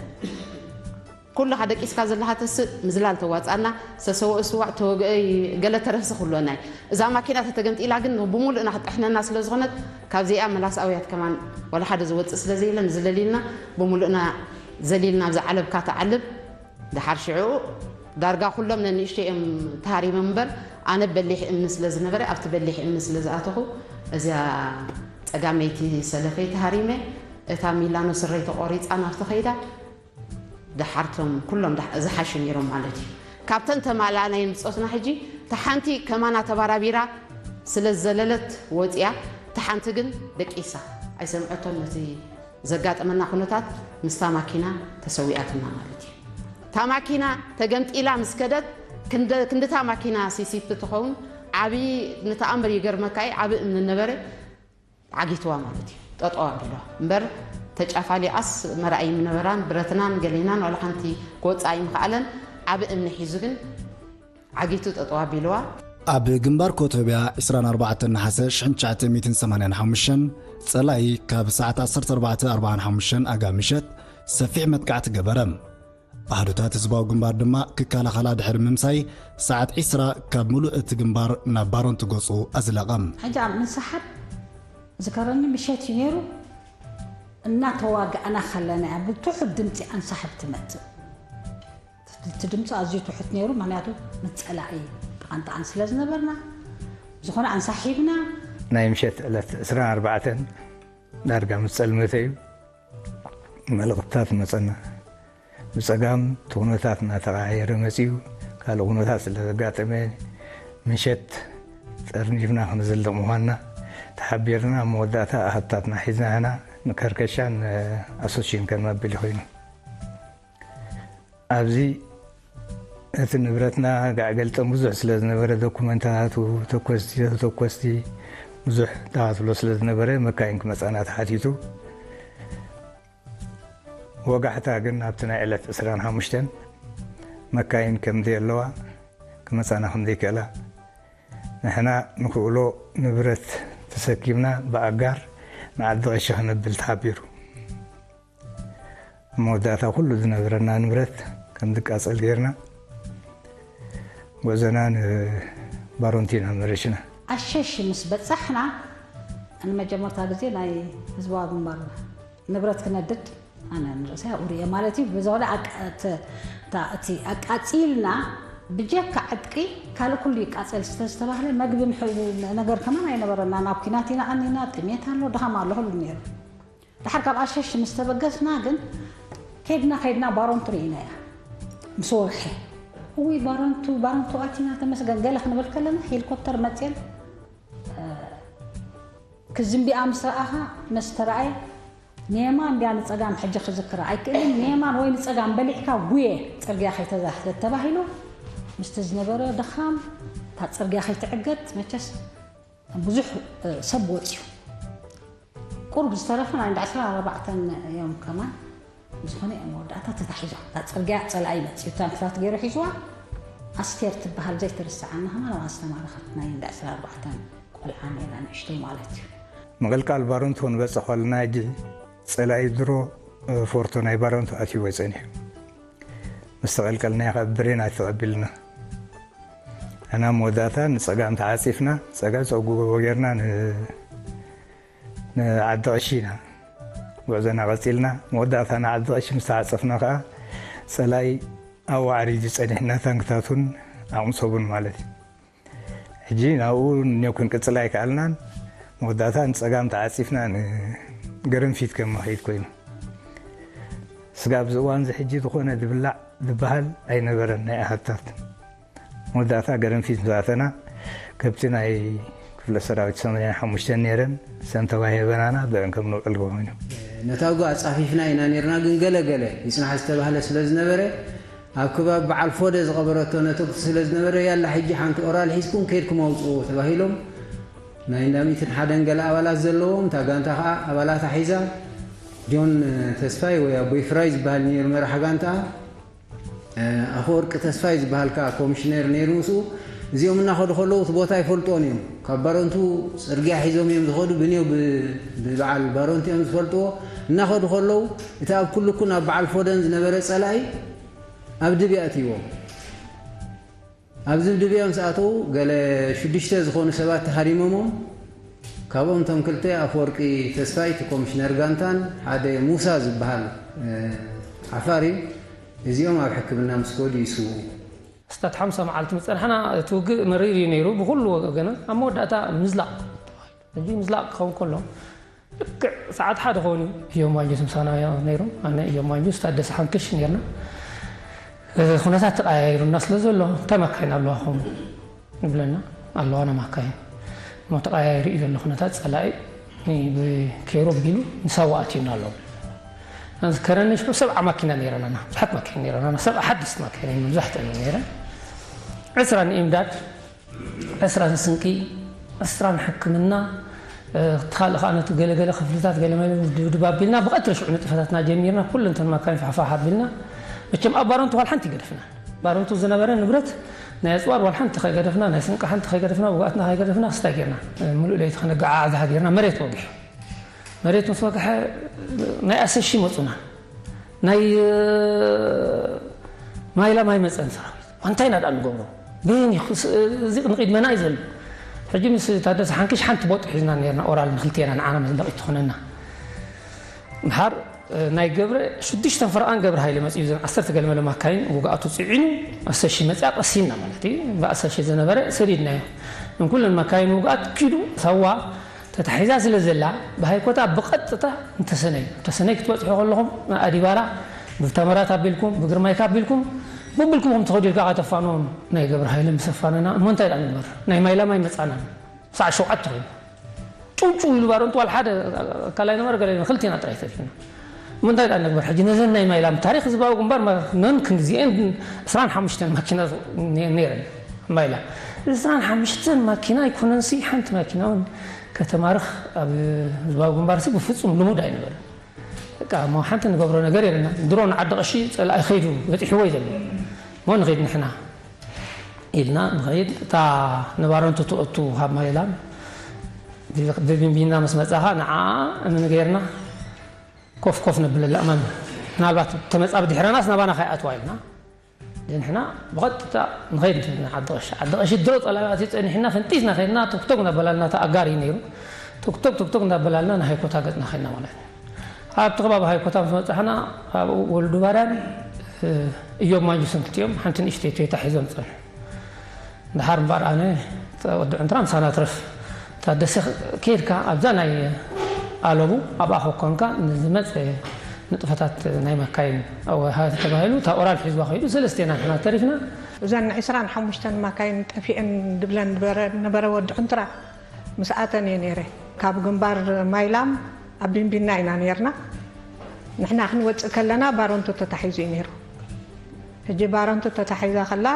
ኩልኻ ደቂስካ ዘለኻ ተስእ ምዝላል ተዋፃና ሰሰወእ ስዋእ ተወግአ ገለ ተረፍሲ ክብሎና እዩ እዛ ማኪና ተተገምጢላ ግን ብሙሉእና ክጥሕነና ስለ ዝኾነት ካብዚኣ መላስ ኣውያት ከማን ዋላ ሓደ ዝወፅእ ስለ ዘየለ ንዝለል ኢልና ብሙሉእና ዘሊልና ኣብዛ ዓለብካ ተዓልብ ድሓር ሽዑ ዳርጋ ኩሎም ነንእሽተይ እዮም ተሃሪሞም እምበር ኣነ በሊሕ እምኒ ስለ ዝነበረ ኣብቲ በሊሕ እምኒ ስለ ዝኣተኹ እዚኣ ፀጋመይቲ ሰለፈይ ተሃሪመ እታ ሚላኖ ስረይ ተቆሪፃ ናብቲ ከይዳ ድሓርቶም ኩሎም ዝሓሹ ነይሮም ማለት እዩ ካብተን ተማላእናየን ብፆትና ሕጂ ተሓንቲ ከማና ተባራቢራ ስለ ዝዘለለት ወፂያ ተሓንቲ ግን ደቂሳ ኣይሰምዐቶን ነቲ ዘጋጠመና ኩነታት ምስታ ማኪና ተሰዊኣትና ማለት እዩ። እታ ማኪና ተገምጢላ ምስ ከደት ክንድታ ማኪና ሲሲፕ ትኸውን ዓብዪ ንተኣምር ይገርመካ እዩ ዓብዪ እምኒ ነበረ ዓጊትዋ ማለት እዩ ጠጠው ኣቢልዋ እምበር ተጫፋሊቓስ መርኣይ ምነበራን ብረትናን ገሌናን ዋላ ሓንቲ ክወፅኣ ኣይምኸኣለን ዓብዪ እምኒ ሒዙ ግን ዓጊቱ ጠጠው ኣቢልዋ። ኣብ ግንባር ኮቶብያ ዕስራን ኣርባዕተን ነሓሰ ሽሕን ትሽዓተ ሚእትን ሰማንያን ሓሙሽተን ጸላኢ ካብ ሰዓት ዓሰርተ ኣርባዕተ ኣርባዓን ሓሙሽተን ኣጋ ምሸት ሰፊሕ መጥቃዕቲ ገበረ። ኣሃዱታት ህዝባዊ ግንባር ድማ ክከላኸላ ድሕሪ ምምሳይ ሰዓት ዕስራ ካብ ምሉእ እቲ ግንባር ናብ ባሮንት ገጹ ኣዝለቐ። ሕጂ ኣብ ምንስሓብ ዝከረኒ ምሸት እዩ ነይሩ እናተዋጋእና ከለና እያ ብትሑት ድምፂ ኣንሳሕብ ትመፅእ። እቲ ድምፂ ኣዝዩ ትሑት ነይሩ፣ ምኽንያቱ ምስ ፀላኢ ጠቐንጠቐን ስለ ዝነበርና። ብዝኾነ ኣንሳሒብና። ናይ ምሸት ዕለት ዕስራን ኣርባዕተን ዳርጋ ምስ ፀልመተ እዩ መልእኽትታት ዝመፀና። ብፀጋም እቲ ኩነታት እናተቐያየረ መፂኡ፣ ካልእ ኩነታት ስለ ዘጋጠመ ምሸት ጠርኒፍና ክንዝልቕ ምዃንና ተሓቢርና፣ ኣብ መወዳእታ ኣሃዱታትና ሒዝና ኢና ንከርከሻን ኣሶሽን ከነብል ኮይኑ። ኣብዚ እቲ ንብረትና ጋዕ ገልጠም ብዙሕ ስለ ዝነበረ፣ ዶኩመንታቱ፣ ተኮስቲ፣ ተተኮስቲ ብዙሕ ተኻትሎ ስለ ዝነበረ፣ መካይን ክመጻና ተሓቲቱ። ወጋሕታ ግን ኣብቲ ናይ ዕለት ዕስራን ሓሙሽተን መካይን ከም ዘየለዋ፣ ክመጻና ከም ዘይክእላ፣ ንሕና ንኽእሎ ንብረት ተሰኪምና ብኣጋር ንዓዲ ቐሺ ክነብል ተሓቢሩ። ኣብ መወዳእታ ኩሉ ዝነበረና ንብረት ከም ዝቃጸል ጌርና፣ ጉዕዞና ንባሮንቲና መረሽና። ኣሸሽ ምስ በጻሕና፣ ንመጀመርታ ግዜ ናይ ህዝባዊ ግንባር ንብረት ክነድድ ኣነ ንርእሰይ ኣብኡ ርእየ ማለት እዩ። ብዝኾነ ኣቃ-፣ እቲ፣ እታ፣ እቲ ኣቃጺልና ብጀካ ዕጥቂ ካልእ ኩሉ ይቃጸል ስለ ዝተባህለ መግብን ሕ-፣ ነገር ከማን ኣይነበረና። ናብ ኲናት ኢና ቀኒና፣ ጥሜት ኣሎ፣ ድኻም ኣሎ፣ ኩሉ ነይሩ። ድሓር ካብ ኣሸሽ ምስ ተበገስና ግን ከድና፣ ከድና ባሮንቱ ርኢናያ። ምስ ወግሐ፣ እውይ ባሮንቱ፣ ባሮንቱ ኣቲና ተመስገን ገለ ክንብል ከለና ሄሊኮፕተር መጽየን፣ እ፣ ክዝምቢኣ ምስ ረኣኻ፣ ምስ ተረኣየ፣ ንየማን እንድያ ንጸጋም ሕጂ ክዝክራ ኣይክእልን፣ ንየማን ወይ ንጸጋም በሊዕካ ጉየ ጽርግያ ከይተዛሕዘት ተባሂሉ፣ ምስቲ ዝነበረ ድኻም እታ ጽርግያ ከይትዕገት መቸስ ብዙሕ፣ እ፣ ሰብ ወጽዩ። ቁሩብ ዝተረፈ ናይ እንዳ ዕስራን ኣርባዕተን እዮም ከማን። ብዝኾነ እዮም መወዳእታ ተታሒዞም። እታ ጽርግያ ጸላኢ መጽዩ ታንክታት ገይሩ ሒዝዋ። ኣስቴር ትበሃል ዘይትርስዓኒ ከማን ኣብኣ ዝተማረኸት ናይ እንዳ ዕስራን ኣርባዕተን ቆልዓ ነይራ፣ ንእሽተይ ማለት እዩ። ምቕልቃል ባረንቱ ክንበጽሕ ከለና ሕጂ ጸላኢ ድሮ፣ እ፣ ፎርቶ ናይ ባረንቱ ኣትይዎ ጸኒሑ። ምስ ተቐልቀልናዮ ካብ ብሬን ኣይተቐቢልና። እና መወዳእታ ንጸጋም ተዓጺፍና፣ ጸጋ ጸጉ ጌርና ን-፣ ንዓዲ ቐሺ ኢና ጉዕዞና ቀጺልና። መወዳእታ ንዓዲ ቐሺ ምስ ተዓጸፍና ከኣ ጸላኢ ኣብኡ ዓሪዱ ጸኒሕና፣ ታንክታቱን ዓቕሚ ሰቡን ማለት እዩ። ሕጂ ናብኡ ንኔው ክንቅጽል ኣይከኣልናን። መወዳእታ ንጸጋም ተዓጺፍና ንገረንፊት ከም መኸይድ ኮይኑ። ስጋ ኣብዚ እዋን እዚ ሕጂ ዝኾነ ዝብላዕ ዝበሃል ኣይነበረን ናይ ኣሃታት። መወዳእታ ገረንፊት ምስ ኣተና ከብቲ ናይ ክፍለ ሰራዊት ሰማንያን ሓሙሽተን ነይረን፣ ሰን ተዋሂበናና ብአን ከም ንውዕል ኮይኑ። ነታጉ ኣጻፊፍና ኢና ነይርና፣ ግን ገለ ገለ ይጽናሕ ዝተባህለ ስለ ዝነበረ፣ ኣብ ከባቢ በዓል ፎደ ዝቐበረቶ ነተጉቲ ስለ ዝነበረ፣ ያላ ሕጂ ሓንቲ ኦራል ሒዝኩም ከይድኩም ኣውጽዎ ተባሂሎም፣ ናይ እንዳ ሚእትን ሓደን ገለ ኣባላት ዘለዎም፣ እታ ጋንታ ኸኣ ኣባላታ ሒዛ፣ ጆን ተስፋይ ወይ ኣቦይ ፍራይ ዝበሃል ነይሩ መራሕ ጋንታ፣ እ፣ ኣፈወርቂ ተስፋይ ዝበሃል ከኣ ኮሚሽነር ነይሩ ምስኡ። እዚኦም እናኸዱ ከለዉ እቲ ቦታ ኣይፈልጦን እዮም። ካብ ባረንቱ ጽርግያ ሒዞም እዮም ዝኸዱ፣ ብንዮ ብ-፣ ብበዓል ባረንቱ እዮም ዝፈልጥዎ። እናኸዱ ከለዉ እቲ ኣብ ኩልኩን ኣብ በዓል ፎደን ዝነበረ ጸላኢ ኣብ ድብ የእትይዎም። ኣብዚ ድብ እዮም ዝኣተዉ፣ ገለ ሽዱሽተ ዝኾኑ ሰባት ተሃሪሞሞም። ካብኦም እቶም ክልተ ኣፈወርቂ ተስፋይ እቲ ኮሚሽነር ጋንታን ሓደ ሙሳ ዝበሃል፣ እ፣ ዓፋር እዩ። እዚኦም ኣብ ሕክምና ምስ ከዱ ይስውኡ። ክሳብ ሓምሳ መዓልቲ ምስ ጸናሕና፣ እቲ ውግእ መሪር እዩ ነይሩ ብኹሉ ወገናት። ኣብ መወዳእታ ምዝላቕ፣ ሕጂ ምዝላቕ ክኸውን ከሎ፣ ልክዕ ሰዓት ሓደ ክኸውን እዩ። እዮም ዋንጁስ ምሳና ነይሮም። ኣነ፣ እዮም ዋንጁስ፣ ታደሰ ሓንክሽ ነይርና። እ፣ ኩነታት ተቐያይሩና ስለ ዘሎ፣ እንታይ ማካይን ኣለዋኹም? ይብለና። ኣለዋና ማካይን። እሞ ተቐያይሩ እዩ ዘሎ ኩነታት፣ ጸላኢ ብኬሩ ኣቢሉ ንሳዋ ኣትዩና ኣሎ። ዝከረኒ ሽዑ ሰብዓ ማኪና ነይረናና፣ ብዙሓት ማኪና ነይረናና፣ ሰብዓ ሓደስቲ ማኪና እየን መብዛሕትአን ነይረን። ዕስራ ንኢምዳድ፣ ዕስራ ንስንቂ፣ ዕስራ ንሕክምና፣ እ፣ እቲ ካልእ ከኣ ነቲ ገለገለ ክፍልታት ገለመለ ድብድብ ኣቢልና፣ ብቐትሪ ሽዑ ንጥፈታትና ጀሚርና፣ ኩለን እተን ማካይን ፋሕፋሕ ኣቢልና። መቸም ኣብ ባረንቱ ዋላ ሓንቲ ይገደፍና። ባረንቱ ዝነበረ ንብረት፣ ናይ ኣጽዋር ዋላ ሓንቲ ከይገደፍና፣ ናይ ስንቂ ሓንቲ ከይገደፍና፣ ውግኣትና ከይገደፍና፣ ክስታይ ጌርና፣ ምሉእ ለይቲ ከነገዓዕዛ ጌርና፣ መሬት ወጊሑ። መሬት ምስ ወግሐ፣ ናይ ኣሰሺ መጹና። ናይ፣ እ፣ ማይላ ማይ መጸን ሰራዊት። እንታይ ኢና ደኣ ንገብሮ? በየን እዩ ክስ-፣ እዚ ንቕድመና እዩ ዘሎ። ሕጂ ምስ ታደሰ ሓንኪሽ ሓንቲ ቦጥ ሒዝና ኔርና፣ ኦራል ንክልቴና፣ ንዓና መዝለቒት ትኾነና። ድሓር፣ እ፣ ናይ ገብረ ሽዱሽተን ፈረቓን ገብረ ሃይለ መጺኡ፣ ዘን ዓሰርተ ገለመለ ማካይን ውግኣቱ ጽዒኑ፣ ኣሰሺ መጺኣ ቀሲና ማለት እዩ። ብኣሰሺ ዝነበረ ሰዲድናዮ። እን ኩለን ማካይን ውግኣት ኪዱ፣ ሳዋ ተታሒዛ ስለ ዘላ፣ ብሃይኮታ ብቐጥታ እንተሰነይ፣ እንተሰነይ ክትበጽሑ ከለኹም፣ ኣዲባራ ብተመራት ኣቢልኩም፣ ብግርማይካ ኣቢልኩም፣ ብብልኩም ከም ትኸዱ ኢልካ ከተፋንዎም፣ ናይ ገብረ ሃይለ ምስ ኣፋነና፣ እሞ እንታይ ደኣ ንግበር? ናይ ማይላ ማይ መጻና። ሰዓት ሸውዓተ ኮይኑ። ጭውጭው ኢሉ ባረንቱ ዋላ ሓደ ኣካል ኣይነበረ፣ ገለ ክልቴና ጥራይ ተሪፍና። እሞ እንታይ ደኣ ንግበር ሕጂ? ነዘን ናይ ማይላ ታሪኽ ህዝባዊ ግንባር ማ-፣ ነን ክንዲዚኤን ዕስራን ሓሙሽተን ማኪና ነ-፣ ነይረን ማይላ። ዕስራን ሓሙሽተን ማኪና ኣይኮነንሲ ሓንቲ ማኪና እውን ከተማርኽ ኣብ ህዝባዊ ግንባርሲ ብፍጹም ልሙድ ኣይነበረን። እሞ ሓንቲ ንገብሮ ነገር የለና። ድሮ ንዓዲ ቀሺ ጸላኢ ኸይዱ በጺሕዎ እዩ ዘሎ። እሞ ንኸይድ ንሕና ኢልና ንኸይድ። እታ ንባረንቱ ትእቱ ካብ ማይላም ብቢንቢና ምስ መጻኻ ንዓ እምኒ ገይርና ኮፍ ኮፍ ነብለላ እማን። ምናልባት ተመጻ ብድሕረናስ ናባና ከይኣትዋ ኢልና። ንሕና ብቐጥታ ንኸይድ ንዓዲ ቀሺ። ዓዲ ቀሺ ድሮ ጸላኢ ኣትዩ ጸኒሕና ፈንጢዝና ከይድና ቶክቶክ እንዳበላልና፣ እታ ኣጋር እዩ ነይሩ። ቶክቶክ ቶክቶክ እንዳበላልና ንሃይኮታ ገጽና ከይድና ማለት እዩ። ኣብቲ ከባቢ ሃይኮታ ምስ መጻሕና ኣብኡ ወልዱ ባርያን፣ እ፣ እዮም ማንጁስን ክልቲኦም ሓንቲ ንእሽተይ ቶዮታ ሒዞም ጸንሑ። ድሓር እምበኣር ኣነ፣ ወዲ ዕንትራ ምሳና ትረፍ። ታደሰ፣ ኬድካ ኣብዛ ናይ ኣለቡ ኣብኣ ኮንካ ንዝመጸ ንጥፈታት ናይ መካይን ኣወሃሃዲ ተባሂሉ እታ ኦራል ሒዝዋ ከይዱ ሰለስቴና ንሕና ተሪፍና። እዘን ዕስራን ሓሙሽተን መካይን ጠፊአን ድብለን ነበረ፣ ነበረ ወዲ ዕንትራ ምስ ኣተን እየ ነይረ። ካብ ግንባር ማይላም ኣብ ቢንቢና ኢና ነይርና። ንሕና ክንወጽእ ከለና ባረንቱ ተታሒዙ እዩ ነይሩ። ሕጂ ባረንቱ ተታሒዛ ከላ፣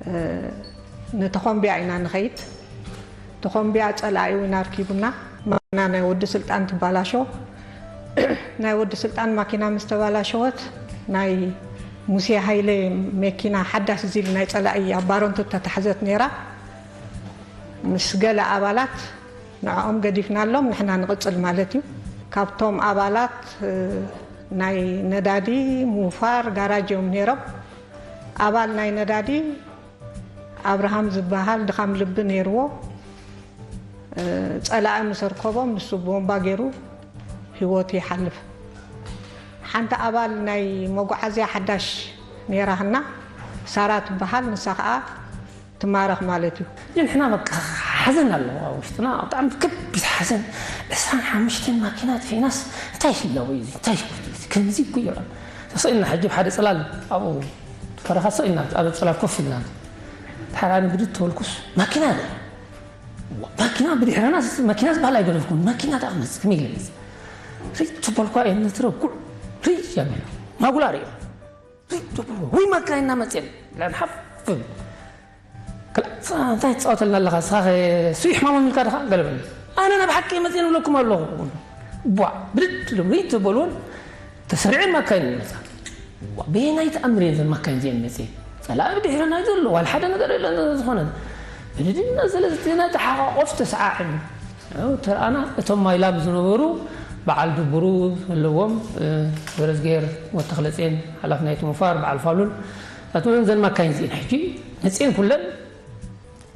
እ፣ ንተኾምቢያ ኢና ንኸይድ። ተኾምቢያ ጸላኢ እውን ኣርኪቡና። ማኪና ናይ ወዲ ስልጣን ትባላሾ። ናይ ወዲ ስልጣን ማኪና ምስ ተባላሸወት፣ ናይ ሙሴ ሃይለ መኪና ሓዳስ ዚል ናይ ጸላኢ ኣብ ባረንቱ ተታሕዘት ነይራ። ምስ ገለ ኣባላት ንዕኦም ገዲፍናሎም ንሕና ንቕጽል ማለት እዩ። ካብቶም ኣባላት፣ እ፣ ናይ ነዳዲ፣ ሙፋር፣ ጋራጅ እዮም ነይሮም። ኣባል ናይ ነዳዲ ኣብርሃም ዝበሃል ድኻም ልቢ ነይርዎ። እ፣ ጸላኢ ምስ ኣርከቦም ንሱ ቦምባ ገይሩ ህይወቱ ይሓልፍ። ሓንቲ ኣባል ናይ መጓዓዝያ ሓዳሽ ነይራህና፣ ሳራ ትበሃል፣ ንሳ ኸኣ ትማረኽ ማለት እዩ። ግን ንሕና በቃ ሓዘን ኣለዎ ኣብ ውሽጥና፣ ብጣዕሚ ከቢድ ሓዘን። ዕስራን ሓሙሽተን ማኪና ጥፊእናስ እንታይ ይህለዎ እዩ እዚ? እንታይ ይህልዎ እዩ እዚ? ከምዚ እኮ ይረአ። ተሰኢልና ሕጂ ብሓደ ጽላል ኣብኡ ፈረኻ ተሰኢልና ኣብ ጽላል ኮፍ ኢልና። ድሓር ኣነ ብድድ ተበልኩስ ማኪና ኣለ። ዋ፣ ማኪና ብድሕረና ስ-፣ ማኪና ዝበሃል ኣይገደፍኩን። ማኪና ደኣ ክመጽእ ከመይ ኢለ መጽእ? ሪእ ተበልኳ እየ ነቲ ረጉዕ ሪእ እያ በሉ። ማጉላ ሪኦ። ሪእ ተበልኩ። ወይ ማኪና እናመጽእ ኢለ ሓፍ እብል። ክላ-፣ ሳ-፣ እንታይ ትጻወተልና ኣለኻ? ንስኻ ኸ ስዩሕ ማሞም ኢልካ ድኻ? ገለ በለኒ። ኣነ ናብ ሓቂ መጽእ እብለኩም ኣለኹ። ቧ፣ ብድድ ኢሎም ሪእ ተበልዎን ተሰሪዐን ማካይን ይመጻ። ዋ፣ በየናይ ተኣምር እየን እዘን ማካይን እዚአን መጺኤን? ጸላኢ ብድሕረና እዩ ዘሎ፣ ዋላ ሓደ ነገር የለን ዝኾነ። ብድድና ስለዚ እቲ ናይ ተሓቋቆፍ ተሰዓዒሙ። ያው ተርኣና እቶም ማይላም ዝነበሩ በዓል ድቡሩ ዘለዎም፣ እ፣ ገረዝግሄር ወተኽለጼን ሓላፊ ናይቲ ሙፋር፣ በዓል ፋሉል፣ ኣቶም እዘን ማካይን እዚአን ሕጂ መጺኤን ኩለን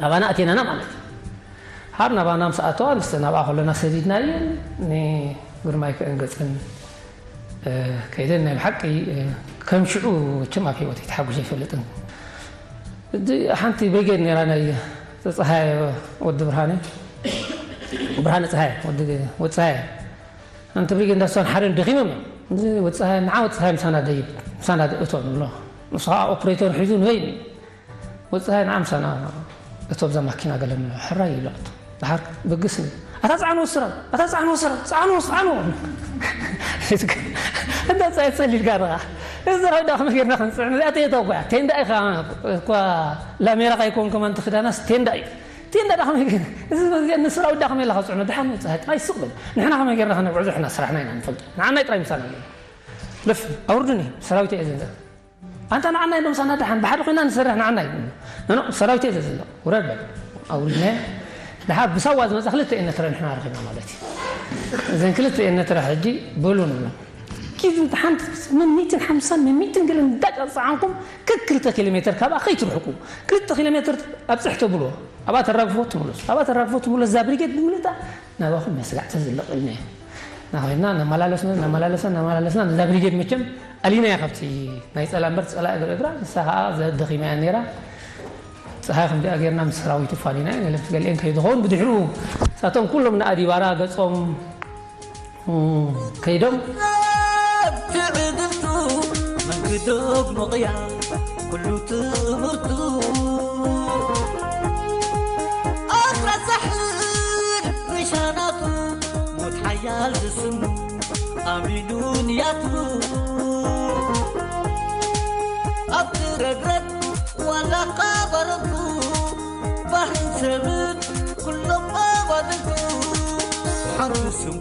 ናባና ኣቴናና ማለት እዩ። ሃር ናባና ምስ ኣተዋ፣ ንስ ናብኣ ከለና ሰዲድናየን፣ ንግርማይ ክእን ገጽን፣ እ፣ ከይደን ናይ ብሓቂ፣ እ፣ ከም ሽዑ መቸም ኣብ ህይወት ተሓጉሰ ኣይፈልጥን። እዚ ሓንቲ ብሪጌድ ነይራ ናይ ጸጸሃየ ወዲ ብርሃነ፣ ብርሃነ ጸሃየ፣ ወዲ፣ ወዲ ጸሃየ። ኣንቲ ብሪጌድ እንዳሷን ሓደን ደኺሞም እዮም። እዚ ወዲ ጸሃየ፣ ንዓ ወዲ ጸሃየ ምሳና ደይብ፣ ምሳና እቶ ንብሎ። ንሱ ኸዓ ኦፕሬተር ሒዙ ንበይኑ። ወጻኢ ንዓ ምሳና እቶ ኣብዛ ማኪና ገለ ንብሎ፣ ሕራይ ኢሉ ኣቶ። ድሓር ብግስ ንብል፣ "ኣታ ጽዓንዎ ስራው፣ ኣታ ጽዓንዎ ስራው፣ ጽዓንዎ፣ ጽዓንዎ!" እንዳ ጻየት ጸሊልካ ድኻ። እዚ ስራው ዳ ከመይ ጌርና ክንጽዕን? እዚኣ ተየቶ እኮ እያ። ቴንዳ ኢኻ እኳ ላሜራ ካይኮን ከማን ትኽዳናስ ቴንዳ እዩ። ቴንዳ ዳ ከመይ ጌርና? እዚ ንስራው ዳ ከመይ ኢልካ ጽዕኖ? ድሓን ወጻኢ ጥራይ ስቕ በል። ንሕና ከመይ ጌርና ከነጉዕዞ? ሕና ስራሕና ኢና ንፈልጦ። ንዓናይ ጥራይ ምሳና ኣለና። ልፍ ኣውርዱኒ፣ ሰራዊት እየ ዘንዘ። ኣንታ ንዓናይ ዶ ምሳና ደሓን ብሓደ ኮይና ንሰርሕ ንዓናይ። ኖ፣ ኖ፣ ሰራዊት እየ ዘሎ። ውረድ በል። ኣውሪድናዮ። ደሓር ብሳዋ ዝመጻ ክልተ እየን ነትረ ንሕና ረኺብና ማለት እዩ። እዘን ክልተ እየን ነትረ ሕጂ በሉ ንብሎ። ኪዱ ሓንቲ ምን ሚእትን ሓምሳን ምን ሚእትን ገለ እንዳቀጻዓንኩም ከክልተ ኪሎ ሜትር ካብኣ ከይትርሕቁ። ክልተ ኪሎ ሜትር ኣብጽሕ ተብሎ። ኣብኣ ተራግፎ ትምለሱ። ኣብኣ ተራግፎ ትምለሱ። እዛ ብሪጌድ ብምልእታ ናባኹም መስጋዕ ተዝልቕ ኢልና ኢና። ናኸይድና እናመላለስና፣ እናመላለስና፣ እናመላለስና፣ ነዛ ብሪጌድ መቸም ኣሊናያ ካብቲ ናይ ጸላኢ እምበር ጸላኢ እግሪ እግራ፣ ንሳ ኸኣ ዘደኺማ እያ ነይራ። ጸሓይ ከምዚኣ ጌርና ምስ ሰራዊቱ ፋሊና፣ ገለ ምስ ገሊኤን ከይትኸውን ብድሕሩ ንሳቶም ኩሎም ንኣዲባራ ገጾም፣ እም፣ ከይዶም። ትዕግስቱ መንግዶ ምቕያ ኩሉ ትምህርቱ ኣስራ ሳሕል ርሻናቱ ሞት ሓያል ዝስሙ ኣሚኑ ንያቱ ኣብቲ ረግረግ ዋላ ቃባረቱ ባህርን ሰብን ኩሎም ኣባልቱ ሓንቲ ስም